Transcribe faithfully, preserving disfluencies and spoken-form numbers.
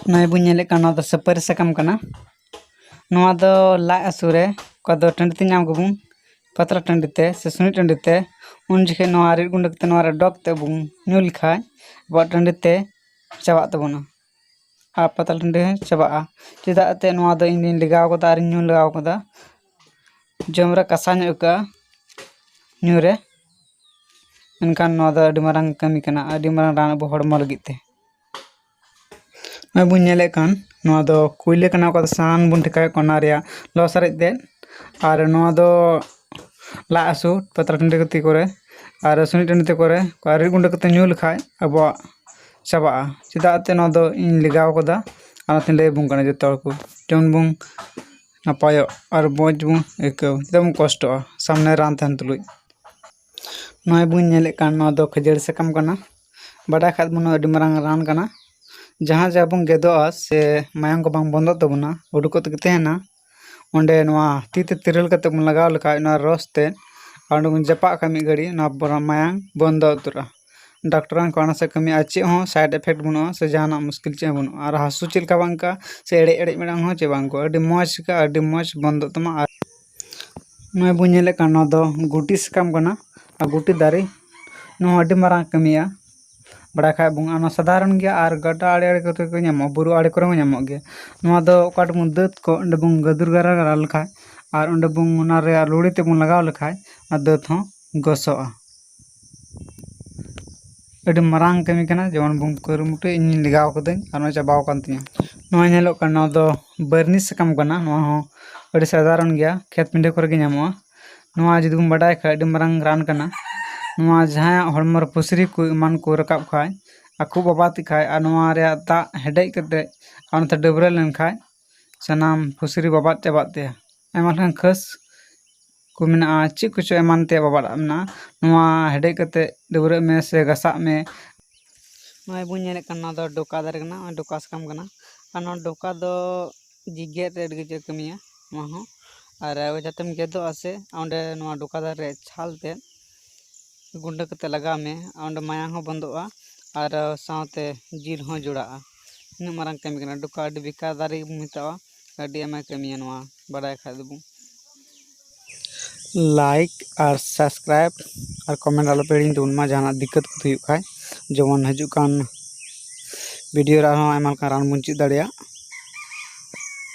ᱱᱚᱜᱼᱚᱭ ᱵᱚᱱ ᱧᱮᱞᱮᱫ ᱠᱟᱱ, ᱱᱚᱣᱟ ᱫᱚ ᱥᱩᱯᱟᱹᱨᱤ ᱥᱟᱠᱟᱢ ᱠᱟᱱᱟ᱾ ᱱᱚᱣᱟ ᱫᱚ ᱞᱟᱡ ᱦᱟᱹᱥᱩ ᱨᱮ, ᱚᱠᱟ ᱫᱚ ᱴᱟᱺᱰᱤ ᱛᱮ ᱧᱟᱢ ᱜᱮᱵᱚᱱ, ᱯᱟᱛᱞᱟ ᱴᱟᱺᱰᱤ ᱛᱮ ᱥᱮ ᱥᱩᱱᱤ ᱴᱟᱺᱰᱤ ᱛᱮ, ᱩᱱ ᱡᱚᱠᱷᱮᱡ ᱱᱚᱣᱟ ᱨᱤᱫ ᱜᱩᱸᱰᱟᱹ ᱠᱟᱛᱮ ᱱᱚᱣᱟ ᱨᱮ ᱰᱚᱜᱽ ᱛᱮ ᱵᱚᱱ ᱧᱩ ᱞᱮᱠᱷᱟᱡ, ᱟᱵᱚᱣᱟᱜ ᱴᱟᱺᱰᱤ ᱛᱮ ᱪᱟᱵᱟᱜ ᱛᱟᱵᱚᱱᱟ ᱟᱨ ᱯᱟᱛᱞᱟ ᱴᱟᱺᱰᱤ ᱦᱚᱸ ᱪᱟᱵᱟᱜᱼᱟ᱾ ᱪᱮᱫᱟᱜ ᱮᱱᱛᱮᱫ ᱱᱚᱣᱟ ᱫᱚ ᱤᱧ ᱫᱚᱧ ᱞᱮᱜᱟᱣ ᱠᱟᱫᱟ ᱟᱨᱤᱧ ᱧᱩ ᱞᱮᱜᱟᱣ ᱠᱟᱫᱟ᱾ ᱡᱚᱢ ᱨᱮ ᱠᱟᱥᱟ ᱧᱚᱜ ᱟᱹᱭᱠᱟᱹᱜᱼᱟ ᱧᱩ ᱨᱮ, ᱢᱮᱱᱠᱷᱟᱱ ᱱᱚᱣᱟ ᱫᱚ ᱟᱹᱰᱤ ᱢᱟᱨᱟᱝ ᱠᱟᱹᱢᱤ ᱠᱟᱱᱟ, ᱟᱹᱰᱤ ᱢᱟᱨᱟᱝ ᱨᱟᱱ ᱟᱵᱚ ᱦᱚᱲᱢᱚ ᱞᱟᱹᱜᱤᱫ ᱛᱮ᱾ ᱱᱚᱜᱼᱚᱭ ᱵᱚᱱ ᱧᱮᱞᱮᱫ ᱠᱟᱱ, ᱱᱚᱣᱟ ᱫᱚ ᱠᱩᱭᱞᱟᱹ ᱠᱟᱱᱟ, ᱚᱠᱟ ᱫᱚ ᱥᱟᱦᱟᱱ ᱵᱚᱱ ᱴᱷᱮᱠᱟᱣᱮᱫ ᱠᱟᱱᱟ, ᱚᱱᱟ ᱨᱮᱭᱟᱜ ᱞᱚ ᱥᱟᱨᱮᱡ ᱛᱮᱫ᱾ ᱟᱨ ᱱᱚᱣᱟ ᱫᱚ ᱞᱟᱡ ᱦᱟᱹᱥᱩ, ᱯᱟᱛᱞᱟ ᱴᱟᱺᱰᱤ ᱛᱤ ᱠᱚᱨᱮ ᱟᱨ ᱥᱩᱱᱤ ᱴᱟᱺᱰᱤ ᱛᱤ ᱠᱚᱨᱮ ᱚᱠᱟ ᱨᱤᱫ ᱜᱩᱸᱰᱟᱹ ᱠᱟᱛᱮ ᱧᱩ ᱞᱮᱠᱷᱟᱡ ᱟᱵᱚᱣᱟᱜ ᱪᱟᱵᱟᱜᱼᱟ᱾ ᱪᱮᱫᱟᱜ ᱮᱱᱛᱮᱫ ᱱᱚᱣᱟ ᱫᱚ ᱤᱧ ᱞᱮᱜᱟᱣ ᱠᱟᱫᱟ, ᱟᱨ ᱚᱱᱟᱛᱮᱧ ᱞᱟᱹᱭ ᱟᱵᱚᱱ ᱠᱟᱱᱟ ᱡᱚᱛᱚ ᱦᱚᱲ ᱠᱚ, ᱡᱮᱢᱚᱱ ᱵᱚᱱ ᱱᱟᱯᱟᱭᱚᱜ ᱟᱨ ᱢᱚᱡᱽ ᱵᱚᱱ ᱟᱹᱭᱠᱟᱹᱣ, ᱪᱮᱫᱟᱜ ᱵᱚᱱ ᱠᱚᱥᱴᱚᱜᱼᱟ ᱥᱟᱢᱱᱮ ᱨᱟᱱ ᱛᱟᱦᱮᱱ ᱛᱩᱞᱩᱡ᱾ ᱱᱚᱜᱼᱚᱭ ᱵᱚᱱ ᱧᱮᱞᱮᱫ ᱠᱟᱱ, ᱱᱚᱣᱟ ᱫᱚ ᱠᱷᱟᱹᱡᱟᱹᱲᱤ ᱥᱟᱠᱟᱢ ᱠᱟᱱᱟ᱾ ᱵᱟᱰᱟᱭ ᱠᱷᱟᱡ ᱵᱚᱱ, ᱟᱹᱰᱤ ᱢᱟᱨᱟᱝ ᱨᱟᱱ ᱠᱟᱱᱟ᱾ ᱡᱟᱦᱟᱸ ᱡᱟᱦᱟᱸ ᱵᱚᱱ ᱜᱮᱫᱚᱜᱼᱟ ᱥᱮ ᱢᱟᱭᱟᱢ ᱠᱚ ᱵᱟᱝ ᱵᱚᱱᱫᱚᱜ ᱛᱟᱵᱚᱱᱟ, ᱩᱰᱩᱠᱚᱜ ᱛᱮᱜᱮ ᱛᱟᱦᱮᱱᱟ, ᱚᱸᱰᱮ ᱱᱚᱣᱟ ᱛᱤ ᱛᱮ ᱛᱤᱨᱟᱹᱞ ᱠᱟᱛᱮ ᱵᱚᱱ ᱞᱟᱜᱟᱣ ᱞᱮᱠᱷᱟᱡ, ᱱᱚᱣᱟ ᱨᱚᱥ ᱛᱮ, ᱟᱨ ᱚᱸᱰᱮ ᱵᱚᱱ ᱡᱟᱯᱟᱜ ᱠᱷᱟᱡ ᱢᱤᱫ ᱜᱷᱟᱹᱲᱤ, ᱱᱚᱣᱟ ᱵᱚᱨᱚ-, ᱢᱟᱭᱟᱢ ᱵᱚᱱᱫᱚ ᱩᱛᱟᱹᱨᱚᱜᱼᱟ᱾ ᱰᱟᱠᱴᱚᱨ ᱨᱟᱱ ᱠᱚ ᱚᱱᱟ ᱥᱮ ᱠᱟᱹᱢᱤᱭᱟ, ᱟᱨ ᱪᱮᱫ ᱦᱚᱸ side effect ᱵᱟᱹᱱᱩᱜᱼᱟ ᱥᱮ ᱡᱟᱦᱟᱱᱟᱜ ᱢᱩᱥᱠᱤᱞ ᱪᱮᱫ ᱦᱚᱸ ᱵᱟᱹᱱᱩᱜᱼᱟ᱾ ᱟᱨ ᱦᱟᱹᱥᱩ ᱪᱮᱫ ᱞᱮᱠᱟ ᱵᱟᱝ ᱟᱹᱭᱠᱟᱹᱜᱼᱟ ᱥᱮ ᱮᱲᱮᱡ ᱮᱲᱮᱡ ᱢᱟᱲᱟᱝ ᱦᱚᱸ ᱪᱮᱫ ᱵᱟᱝ ᱟᱹᱭᱠᱟᱹᱜᱼᱟ, ᱟᱹᱰᱤ ᱢᱚᱡᱽ ᱟᱹᱭᱠᱟᱹᱜᱼᱟ, ᱟᱹᱰᱤ ᱢᱚᱡᱽ ᱵᱚᱱᱫᱚᱜ ᱛᱟᱢᱟ᱾ ᱟᱨ ᱱᱚᱜᱼᱚᱭ ᱵᱚᱱ ᱧᱮᱞᱮᱫ ᱠᱟᱱ, ᱱᱚᱣᱟ ᱫᱚ ᱜᱩᱴᱤ ᱥᱟᱠᱟᱢ ᱠᱟᱱᱟ ᱟᱨ ᱜᱩᱴᱤ ᱫᱟᱨᱮ, ᱱᱚᱣᱟ ᱦᱚᱸ ᱟᱹᱰᱤ ᱢᱟᱨᱟᱝ ᱠᱟᱹᱢᱤᱭᱟ᱾ ᱵᱟᱲᱟᱭ ᱠᱷᱟᱡ ᱵᱚᱱ, ᱟᱨ ᱱᱚᱣᱟ ᱥᱟᱫᱷᱟᱨᱚᱱ ᱜᱮᱭᱟ, ᱟᱨ ᱜᱟᱰᱟ ᱟᱲᱮ ᱟᱲᱮ ᱠᱚᱨᱮ ᱠᱚ ᱧᱟᱢᱚᱜᱼᱟ, ᱵᱩᱨᱩ ᱟᱲᱮ ᱠᱚᱨᱮ ᱦᱚᱸ ᱧᱟᱢᱚᱜ ᱜᱮᱭᱟ᱾ ᱱᱚᱣᱟ ᱫᱚ ᱚᱠᱟ ᱴᱷᱮᱱ ᱵᱚᱱ ᱫᱟᱹᱛ ᱠᱚ, ᱚᱸᱰᱮ ᱵᱚᱱ ᱜᱟᱹᱫᱩᱨ ᱜᱟᱨᱟ ᱜᱟᱨᱟ ᱞᱮᱠᱷᱟᱡ, ᱟᱨ ᱚᱸᱰᱮ ᱵᱚᱱ ᱚᱱᱟ ᱨᱮᱭᱟᱜ ᱞᱩᱲᱤ ᱛᱮᱵᱚᱱ ᱞᱟᱜᱟᱣ ᱞᱮᱠᱷᱟᱡ, ᱚᱱᱟ ᱫᱟᱹᱛ ᱦᱚᱸ ᱜᱚᱥᱚᱜᱼᱟ᱾ ᱟᱹᱰᱤ ᱢᱟᱨᱟᱝ ᱠᱟᱹᱢᱤ ᱠᱟᱱᱟ, ᱡᱮᱢᱚᱱ ᱵᱚᱱ ᱠᱩᱨᱩᱢᱩᱴᱩᱭ, ᱤᱧ ᱞᱮᱜᱟᱣ ᱠᱟᱹᱫᱟᱹᱧ ᱟᱨ ᱱᱚᱣᱟ ᱪᱟᱵᱟᱣ ᱟᱠᱟᱱ ᱛᱤᱧᱟᱹ᱾ ᱱᱚᱣᱟ ᱧᱮᱞᱚᱜ ᱠᱟᱱᱟ, ᱱᱚᱣᱟ ᱫᱚ ᱵᱟᱹᱨᱱᱤ ᱥᱟᱠᱟᱢ ᱠᱟᱱᱟ᱾ ᱱᱚᱣᱟ ᱦᱚᱸ ᱟᱹᱰᱤ ᱥᱟᱫᱷᱟᱨᱚᱱ ᱜᱮᱭᱟ, ᱠᱷᱮᱛ ᱯᱤᱸᱰᱟᱹ ᱠᱚᱨᱮ ᱜᱮ ᱧᱟᱢᱚᱜᱼᱟ᱾ ᱱᱚᱣᱟ ᱡᱩᱫᱤ ᱵᱚᱱ ᱵᱟᱰᱟᱭ ᱠᱷᱟᱡ, ᱟᱹᱰᱤ ᱢᱟᱨᱟᱝ ᱨᱟᱱ ᱠᱟᱱᱟ᱾ ᱱᱚᱣᱟ ᱡᱟᱦᱟᱸᱭᱟᱜ ᱦᱚᱲᱢᱚ ᱨᱮ ᱯᱩᱥᱨᱤ ᱠᱚ ᱮᱢᱟᱱ ᱠᱚ ᱨᱟᱠᱟᱵ ᱠᱷᱟᱡ, ᱟᱨ ᱠᱷᱩᱜ ᱵᱟᱵᱟᱫ ᱠᱷᱟᱡ, ᱟᱨ ᱱᱚᱣᱟ ᱨᱮᱭᱟᱜ ᱫᱟᱜ ᱦᱮᱰᱮᱡ ᱠᱟᱛᱮ ᱟᱨ ᱱᱚᱛᱮ ᱰᱟᱹᱵᱽᱨᱟᱹ ᱞᱮᱱᱠᱷᱟᱡ, ᱥᱟᱱᱟᱢ ᱯᱩᱥᱨᱤ ᱵᱟᱵᱟᱫ ᱪᱟᱵᱟᱜ ᱛᱟᱭᱟ᱾ ᱟᱭᱢᱟ ᱞᱮᱠᱟᱱ ᱠᱷᱟᱹᱥ ᱠᱚ ᱢᱮᱱᱟᱜᱼᱟ, ᱪᱮᱫ ᱠᱚᱪᱚ ᱮᱢᱟᱱ ᱛᱮᱭᱟᱜ ᱵᱟᱵᱟᱫ ᱢᱮᱱᱟᱜᱼᱟ᱾ ᱱᱚᱣᱟ ᱦᱮᱰᱮᱡ ᱠᱟᱛᱮ ᱰᱟᱹᱵᱽᱨᱟᱹᱜ ᱢᱮ ᱥᱮ ᱜᱷᱟᱥᱟᱜ ᱢᱮ᱾ ᱱᱚᱜᱼᱚᱭ ᱵᱚᱱ ᱧᱮᱞᱮᱫ ᱠᱟᱱ, ᱱᱚᱣᱟ ᱫᱚ ᱰᱚᱠᱟ ᱫᱟᱨᱮ ᱠᱟᱱᱟ, ᱱᱚᱜᱼᱚᱭ ᱰᱚᱠᱟ ᱥᱟᱠᱟᱢ ᱠᱟᱱᱟ᱾ ᱟᱨ ᱱᱚᱣᱟ ᱰᱚᱠᱟ ᱫᱚ ᱡᱤ ᱜᱮᱫ ᱨᱮ ᱟᱹᱰᱤ ᱠᱟᱡᱟᱠ ᱠᱟᱹᱢᱤᱭᱟ ᱱᱚᱣᱟ ᱦᱚᱸ᱾ ᱟᱨ ᱡᱟᱛᱮᱢ ᱜᱮᱫᱚᱜᱼᱟ ᱥᱮ, ᱚᱸᱰᱮ ᱱᱚᱣᱟ ᱰᱚᱠᱟ ᱫᱟᱨᱮ ᱨᱮ ᱪᱷᱟᱞ ᱛᱮ ᱜᱩᱸᱰᱟᱹ ᱠᱟᱛᱮ ᱞᱟᱜᱟᱣ ᱢᱮ, ᱚᱸᱰᱮ ᱢᱟᱭᱟᱢ ᱦᱚᱸ ᱵᱚᱱᱫᱚᱜᱼᱟ ᱟᱨ ᱥᱟᱶᱛᱮ ᱡᱤᱞ ᱦᱚᱸ ᱡᱚᱲᱟᱜᱼᱟ᱾ ᱛᱤᱱᱟᱹᱜ ᱢᱟᱨᱟᱝ ᱠᱟᱹᱢᱤ ᱠᱟᱱᱟ᱾ ᱰᱚᱠᱟ ᱟᱹᱰᱤ ᱵᱮᱠᱟᱨ ᱫᱟᱨᱮ ᱜᱮᱵᱚᱱ ᱢᱮᱛᱟᱜᱼᱟ, ᱟᱹᱰᱤ ᱟᱭᱢᱟᱭ ᱠᱟᱹᱢᱤᱭᱟ ᱱᱚᱣᱟ, ᱵᱟᱰᱟᱭ ᱠᱷᱟᱡ ᱫᱚᱵᱚᱱ᱾ ᱞᱟᱭᱤᱠ ᱟᱨ ᱥᱟᱵᱥᱠᱨᱟᱭᱤᱵ ᱟᱨ ᱠᱚᱢᱮᱱᱴ ᱟᱞᱚᱯᱮ ᱦᱤᱲᱤᱧ ᱛᱟᱵᱚᱱ ᱢᱟ, ᱡᱟᱦᱟᱱᱟᱜ ᱫᱤᱠᱠᱟᱹᱛ ᱠᱚ ᱦᱩᱭᱩᱜ ᱠᱷᱟᱡ᱾ ᱡᱮᱢᱚᱱ ᱦᱤᱡᱩᱜ ᱠᱟᱱ ᱵᱷᱤᱰᱤᱭᱳ ᱨᱮ ᱟᱨᱦᱚᱸ ᱟᱭᱢᱟ ᱞᱮᱠᱟᱱ ᱨᱟᱱ ᱵᱚᱱ ᱪᱮᱫ ᱫᱟᱲᱮᱭᱟᱜ᱾